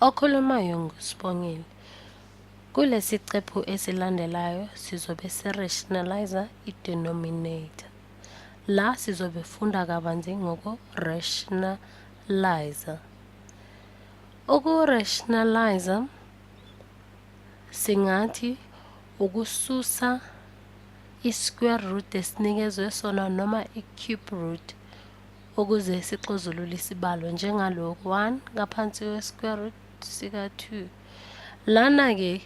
Okhulumayo nguSibongile. Kulesi cephu esilandelayo sizobe si-rationalise i-denominator. La sizobe funda kabanzi ngoku-rationalise. Uku-rationalise singathi ukususa i-square root esinikezwe sona noma i-cube root ukuze sixazulule isibalo njengalokhu 1 ngaphansi kwe-square root sika-2. Lana-ke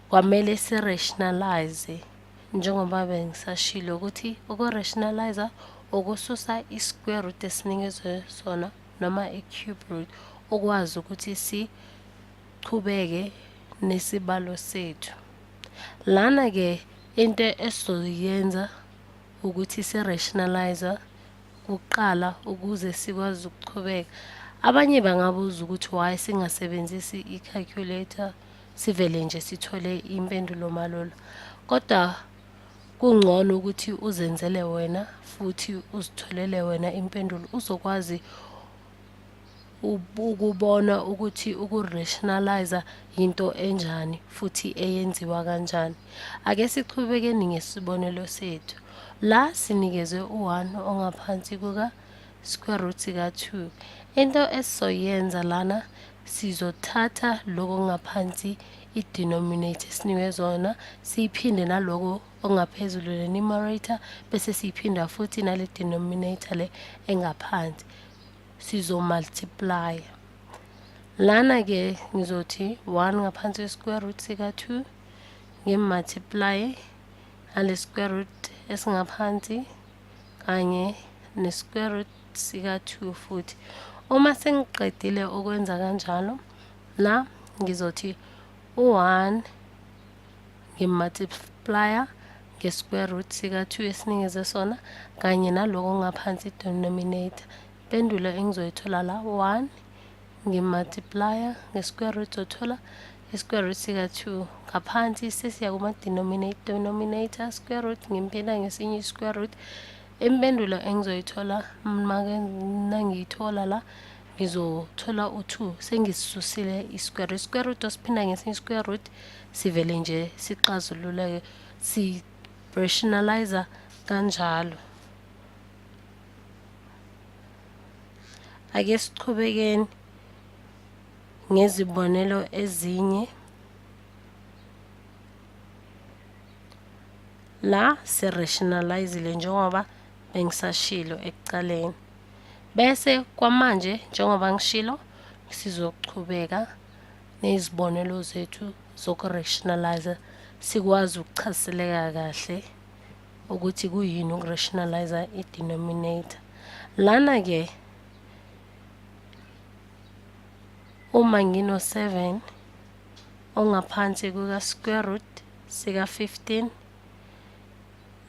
kwamele si-rationalize njengoba bengisashilo ukuthi uku-rationalize ukususa i-square root esinikezwe sona noma i-cube root ukwazi ukuthi sichubeke nesibalo sethu. Lana-ke into esizoyenza ukuthi si-rationalize kuqala ukuze sikwazi ukuchubeka. Abanye bangabuza ukuthi why singasebenzisi i-calculator sivele nje sithole impendulo malula. Kodwa kungcono ukuthi uzenzele wena futhi uzitholele wena impendulo uzokwazi ukubona ukuthi uku-rationalise yinto enjani futhi eyenziwa kanjani. Ake sichubekeni ngesibonelo sethu. La sinikezwe u-1 ongaphansi kuka square root sika-2. Into esizoyenza lana sizothatha lokho ngaphansi i-denominator esinikwe zona siyiphinde naloko ongaphezulu le numerator bese siyiphinda futhi nale denominator le engaphansi sizomultiplya. Lana-ke ngizothi 1 ngaphansi kwe-square root sika-2 ngimultiplye nale square root esingaphansi kanye ne-square root sika-2 futhi. Uma sengiqedile ukwenza kanjalo, la ngizothi u-1 ngimultiplya nge-square root sika-2 esinikeze sona kanye naloko ngaphansi denominator. Impendulo engizoyithola la 1 ngimultiplya nge-square root zothola i-square root sika-2 ngaphansi sesiya kuma-denominator square root ngimphinda ngesinye i-square root. Impendulo engizoyithola make nangiyithola la ngizothola u-2 sengisisusile i-square root. Square root osiphinda ngesinye i-square root sivele nje sixazululeke si-rationalize kanjalo. Ake sichubekeni ngezibonelo ezinye. La si-rationalizile njengoba bengisashilo ekuqaleni. Bese kwamanje njengoba ngishilo sizochubeka nezibonelo zethu zoku-rationalize sikwazi ukuchazeleka kahle ukuthi kuyini uku-rationalize i-denominator. Lana-ke uma ngino-7 ongaphansi kuka-square root sika-15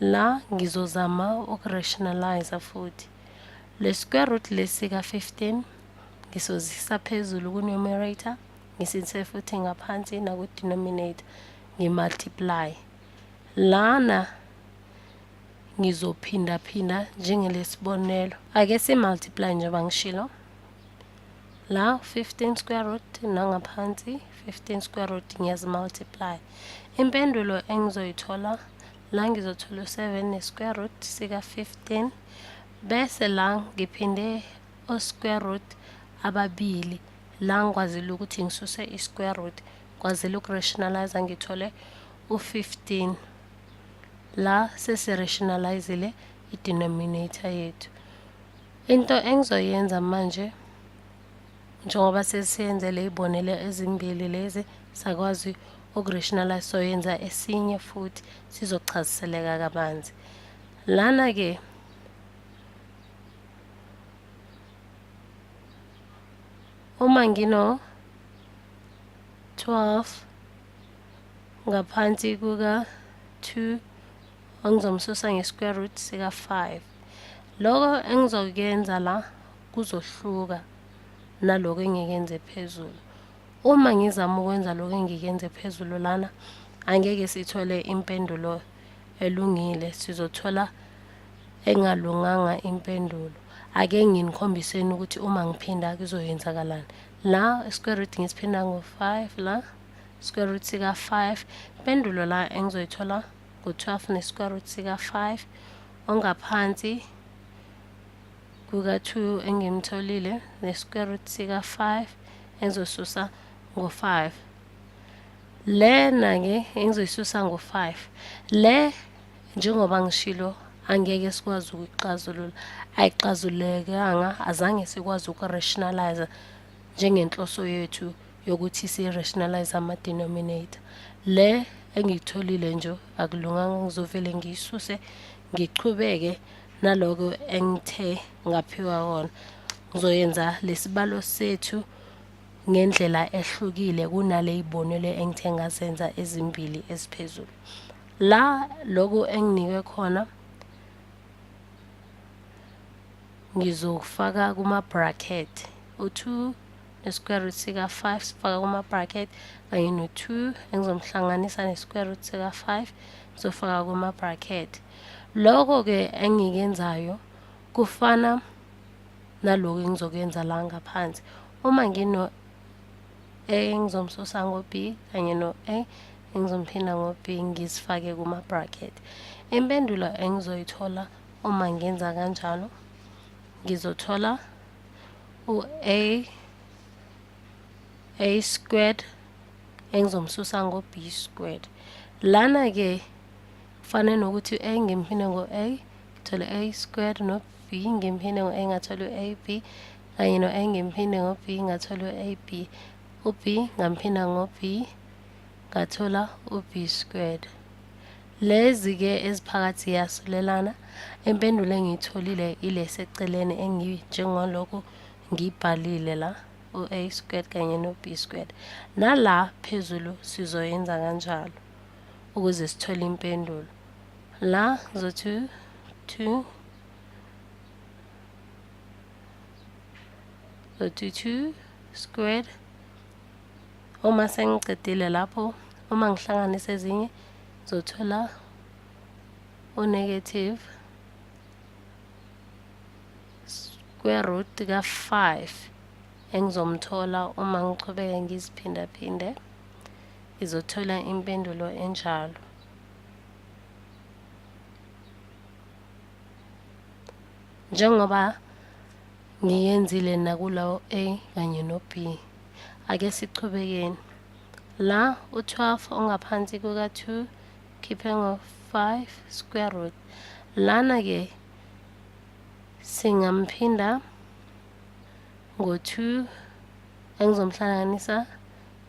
la ngizozama uku-rationalize futhi le square root lesi ka-15 ngisozisa phezulu ku-numerator ngisithe futhi ngaphansi naku-denominator ngimultiply. Lana ngizophindaphinda njengelesibonelo. Ake si-multiply njengoba ngishilo. La 15 square root nangaphansi 15 square root ngiyazimultiply. Impendulo engizoyithola la ngizothola u-7 ne-square root sika-15 bese la ngiphinde o-square root ababili la ngikwazile ukuthi ngisuse i-square root ngikwazile uku-rationalize ngithole u-15. La sesi-rationalizile i-denominator yethu. Into engizoyenza manje njengoba sesiyenzele izibonelo ezimbili lezi sakwazi uku-rationalize soyenza esinye futhi sizochaziseleka kabanzi. Lana-ke uma ngino 12 ngaphansi kuka-2 engizomsusa nge-square root sika-5. Lokho engizokuyenza la kuzohluka naloko engikenze phezulu. Uma ngizama ukwenza lokho engikenze phezulu lana angeke sithole impendulo elungile, sizothola engalunganga impendulo. Ake nginikhombiseni ukuthi uma ngiphinda kuzoyenzakalani. La square root ngisiphinda ngo-5 la square root sika-5. Impendulo la engizoyithola ngo-12 ne-square root sika-5 ongaphansi kuka-2 engimtholile ne-square root sika-5 engizosusa ngo-5. Lena-ke engizoyisusa ngo-5 le, njengoba ngishilo, angeke sikwazi ukuyixazulula, ayixazululekanga, azange sikwazi uku-rationalize njengenhloso yethu yokuthi si-rationalize ama-denominator. Le engiyitholile nje akulunganga, ngizovele ngiyisuse ngichubeke naloko engithe ngaphiwa kona. Ngizoyenza lesibalo sethu ngendlela ehlukile kunale yibonelo engithe ngazenza ezimbili eziphezulu. La lokhu enginikwe khona ngizofaka kuma-bracket u-2 ne-square root sika-5, sifaka kuma-bracket, kanye no-2 engizomhlanganisa ne-square root sika-5, ngizofaka kuma-bracket. Lokho-ke engikuyenzayo kufana nalokhu engizokwenza la ngaphansi. Uma ngino-A engizomsusa ngo-B kanye no-A engizomphinda ngo-B, ngizifake kuma-bracket. Impendulo engizoyithola uma ngenza kanjalo, ngizothola u-A A squared engizomsusa ngo-B squared. Lana-ke kufanele nokuthi A ngimphinde ngo-A, ngithole A squared, no-B ngimphinde ngo-A, ngathola u-A B, kanye no-A ngimphinde ngo-B, ngathola u-A B, u-B ngamphinda ngo-B, ngathola u-B squared. Lezi-ke eziphakathi ziyasulelana. Impendulo engiyitholile ile seceleni enginjengalokhu ngiyibhalile la, u-A squared kanye no-B squared. Nala phezulu sizoyenza kanjalo ukuze sithole impendulo. La ngizothi 2, zothi 2 squared. Uma sengicedile lapho, uma ngihlanganisa ezinye, ngizothola u-negative square root ka-5 engizomthola uma ngichubeka ngiziphindaphinde, ngizothola impendulo enjalo. Njengoba ngiyenzile nakulawo A kanye no-B. Ake sichubekeni. La u-12 ongaphansi kuka-2 khiphe ngo-5 square root. Lana-ke singamphinda ngo-2 engizomhlanganisa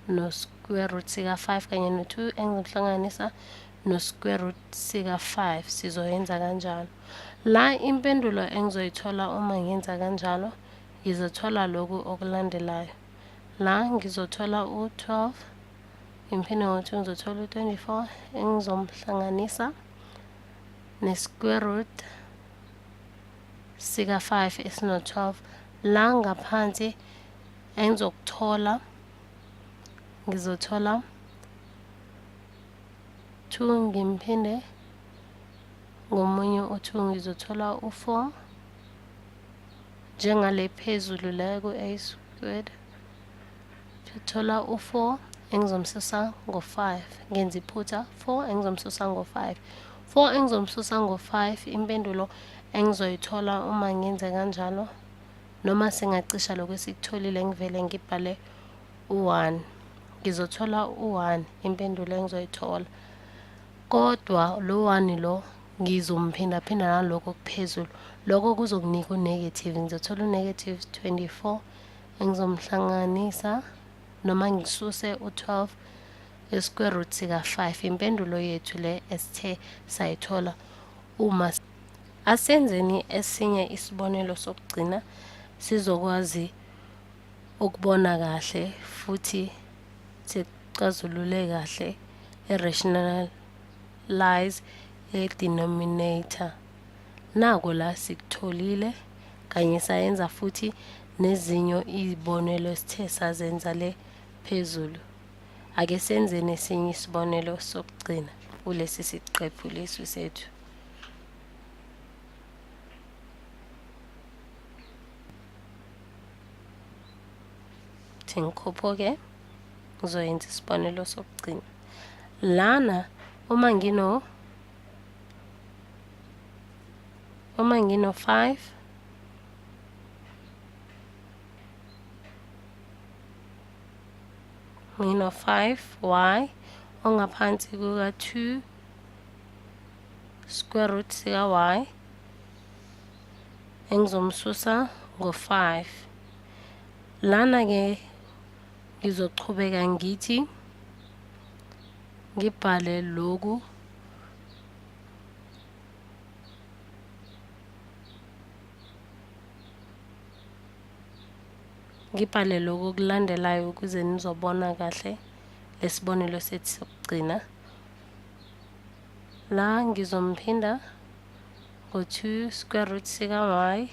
no-square root sika-5 kanye no-2 engizomhlanganisa no-square root sika-5. Sizoyenza kanjalo. La impendulo engizoyithola uma ngenza kanjalo, ngizothola lokhu okulandelayo. La ngizothola u-12 ngiphinde ngo-2, ngizothola u-24 engizomhlanganisa ne-square root sika-5 esino-12. La ngaphansi engizokuthola, ngizothola 2 ngimphinde ngomunye u-2, ngizothola u-4 njengale phezulu la ku-A squared. Ngithola u-4 engizomsusa ngo-5, ngenza iphutha, 4 engizomsusa ngo-5, 4 engizomsusa ngo-5. Impendulo engizoyithola uma ngenze kanjalo, noma singacisha lokhu esikutholile, ngivele ngibhale u-1, ngizothola u-1 impendulo engizoyithola. Kodwa lo 1 lo ngizomphindaphinda nalokho okuphezulu, lokho kuzokunika u-negative. Ngizothola u-negative 24 engizomhlanganisa noma ngisuse u-12 e-square root sika-5. Impendulo yethu le esithe sayithola. Uma asenzeni esinye isibonelo sokugcina, sizokwazi ukubona kahle futhi sicazulule kahle i-rationalize ye-denominator. Nako la sikutholile kanye sayenza futhi nezinye izibonelo esithe sazenza le phezulu. Ake senzeni esinye isibonelo sokugcina kulesi siqephu lesi sethu. Ngizothi ngikhuphuke, ngizoyenza isibonelo sokugcina. Lana uma ngino 5 ngino 5y ongaphansi kuka 2 square root sika y engizomsusa ngo-5. Lana-ke ngizochubeka ngithi ngibhale lokhu okulandelayo ukuze nizobona kahle lesibonelo sethu sokugcina. La ngizomphinda ngo-2 square root sika y,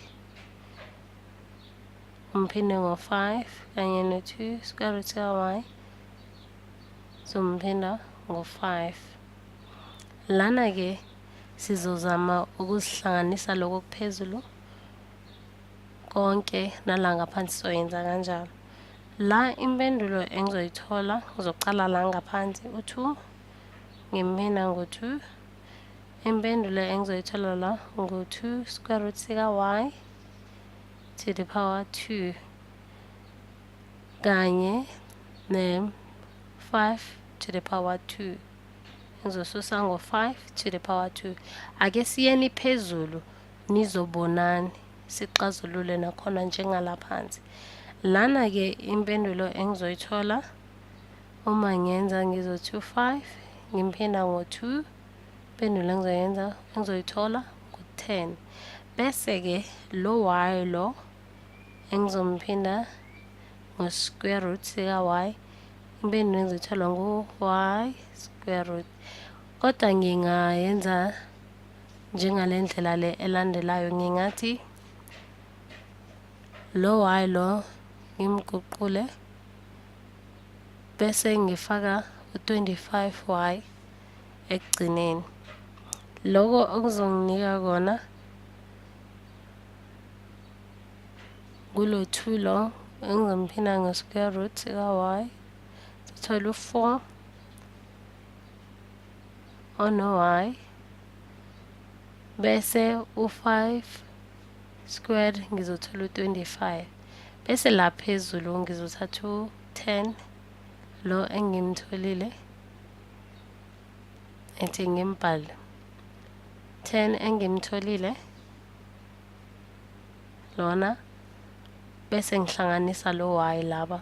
umphinde ngo-5 kanye no-2 square root sika y, zomphinda ngo-5. Lana-ke sizozama ukuzihlanganisa lokho okuphezulu konke nala ngaphansi, soyenza kanjalo. La impendulo engizoyithola, ngizoqala la ngaphansi u-2 ngimphinda ngo-2. Impendulo engizoyithola la ngu-2 square root sika y to the power 2 kanye ne-5 to the power 2. Ngizosusa ngo-5 to the power 2. Ake siyeni phezulu nizobonani, sixazulule nakhona njengala phansi. Lana-ke impendulo engizoyithola uma ngenza ngizothi u-5 ngimphinda ngo-2, impendulo engizoyenza engizoyithola ngu-10. Bese-ke lo y lo engizomphinda ngo-square root sika-y, impendulo engizoyithola ngu-y square root. Kodwa ngingayenza njengale ndlela le elandelayo, ngingathi lo y lo ngimguqule bese ngifaka u-25y ekugcineni. Lokho okuzonginika kona kulo 2 lo engizomphinda nge-square root sika-y, sithola u-4 ono-y, bese u-5 squared ngizothola u-25. Bese la phezulu ngizothatha u-10 lo engimtholile, ethi ngimbhale 10 engimtholile lona, bese ngihlanganisa lo y laba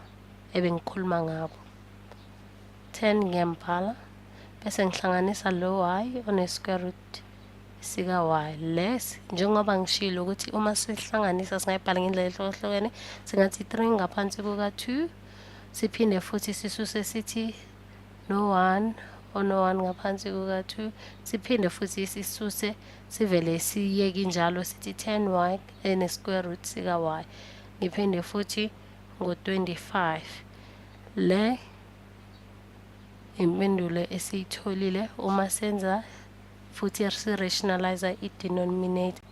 ebengikhuluma ngabo. 10 ngiyambhala bese ngihlanganisa lo y one-square root sika y. Lesi njengoba ngishilo ukuthi uma sihlanganisa singayibhala ngendlela ehlukahlukene, singathi 3 ngaphansi kuka-2, siphinde futhi sisuse sithi no-1 ono-1 ngaphansi kuka-2, siphinde futhi sisuse sivele siyeke injalo sithi 10y ene-square root sika-y, ngiphinde futhi ngo-25. Le impendulo esiyitholile uma senza futhi si-rationalize i-denominator.